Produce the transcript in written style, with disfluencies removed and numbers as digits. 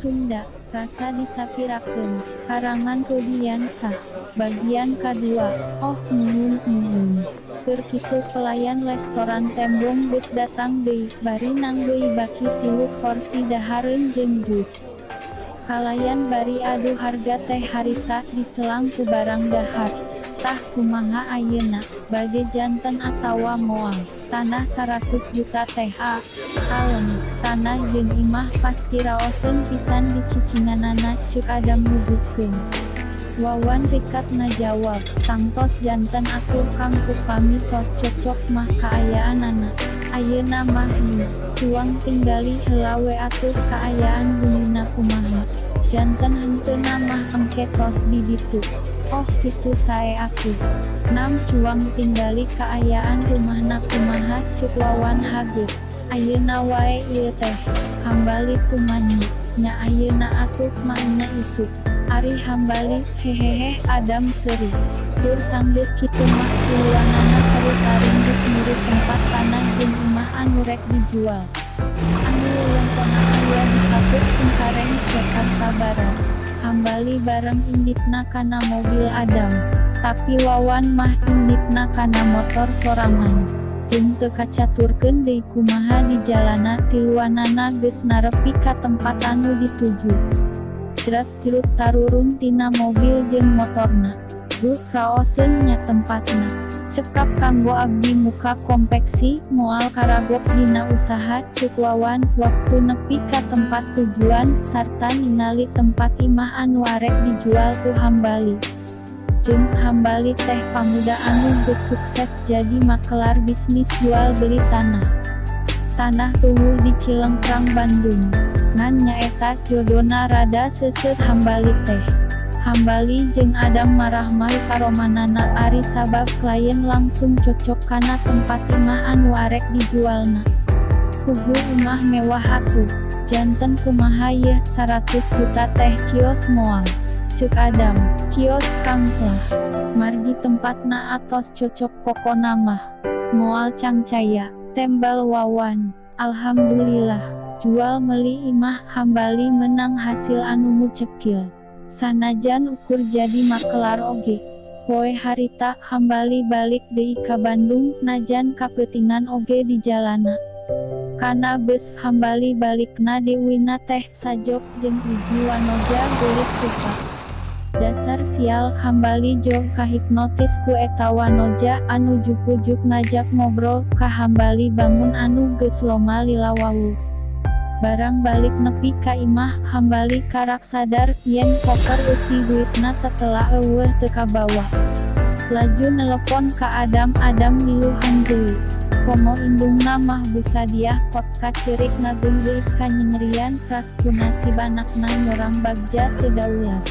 Sunda, Rasa Disapirakeun, karangan Rudiansah, bagian kadua. Oh, nuhun, nuhun. Keur kitu pelayan restoran tembong geus datang deui, bari nanggeui baki 3 porsi dahareun jeung jus. Kalayan bari adu harga teh harita diselang ku barang dahar. Tah kumaha ayeuna, bade janten atawa moal, tanah 100 juta teh a. Kalem, tanah jeung imah pasti raoseun pisan dicicinganana, ceuk Adam nuduhkeun. Wawan rikat ngajawab, tangtos janten atuh Kang, upami tos cocok mah kaayaanana. Ayeuna mah ieu, cuang tinggali heula we atuh kaayaan bumina kumaha. Janten henteuna mah engke tos di ditu. Oh kitu sae atuh. Nam cuang tinggali kaayaan rumahna kumaha, ceuk Wawan hageut. Ayeuna wae ieu teh. Hambali tumanya. Nya ayeuna atuh maenya isuk. Ari hambali, hehehe, Adam seuri. Tur sanggeus kitu mah tiluanana terus arindit ngirit tempat tanah jeung imah anu rek dijual. Anu lelengkonna aya di Kapuk Cengkareng, Jakarta Barat. Hambali bareng inditna kana mobil Adam. Tapi Wawan mah inditna kana motor sorangan. Jeung teu kacaturkeun deui kumaha di jalana tiluanana geus narepi ka tempat anu dituju. Jrat-jrut tarurun tina mobil jeung motorna. Duh, raoseun nya tempatna. Cekap kanggo abdi muka konveksi, moal karagok dina usaha, ceuk Wawan, waktu nepi ka tempat tujuan, sarta ningali tempat imah anu arek dijual ku Hambali. Jeung Hambali teh pamuda anu geus sukses jadi makelar bisnis jual beli tanah. Tanah tuwuh di Cilengkrang, Bandung. Ngan nyaeta jodona rada seuseut Hambali teh. Hambali jeung Adam marahmai paromanana ari sabab klien langsung cocok kana tempat imah anu arek dijualna. Puguh imah mewah atuh. Janten kumaha yeuh, 100 juta teh cios moal? Ceuk Adam. Cios Kang lah. Margi tempatna atos cocok pokona mah. Moal cangcaya, tembal Wawan. Alhamdulillah, jual meli imah Hambali menang hasil anu mucekil. Sanajan ukur jadi makelar oge. Poe harita, Hambali balik deui ka Bandung, najan kapeutingan oge di jalana. Kana bus Hambali balikna diuina teh sajok jeung hiji wanoja geulis rupa. Dasar sial, Hambali jog kahipnotis ku eta wanoja anu jupujuk ngajak ngobrol ka Hambali bangun anu geus loma lila wawuh. Barang balik nepi ka imah, Hambali karak sadar yen koper eusi duitna tetela euweuh teu kabawa. Laju nelepon ka Adam, Adam milu hanjeuli. Komo indungna mah Bu Sadiah kot kaceurik ngageunggeuit kanyengerian ras ku nasib anakna nyorang bagja teu daulat.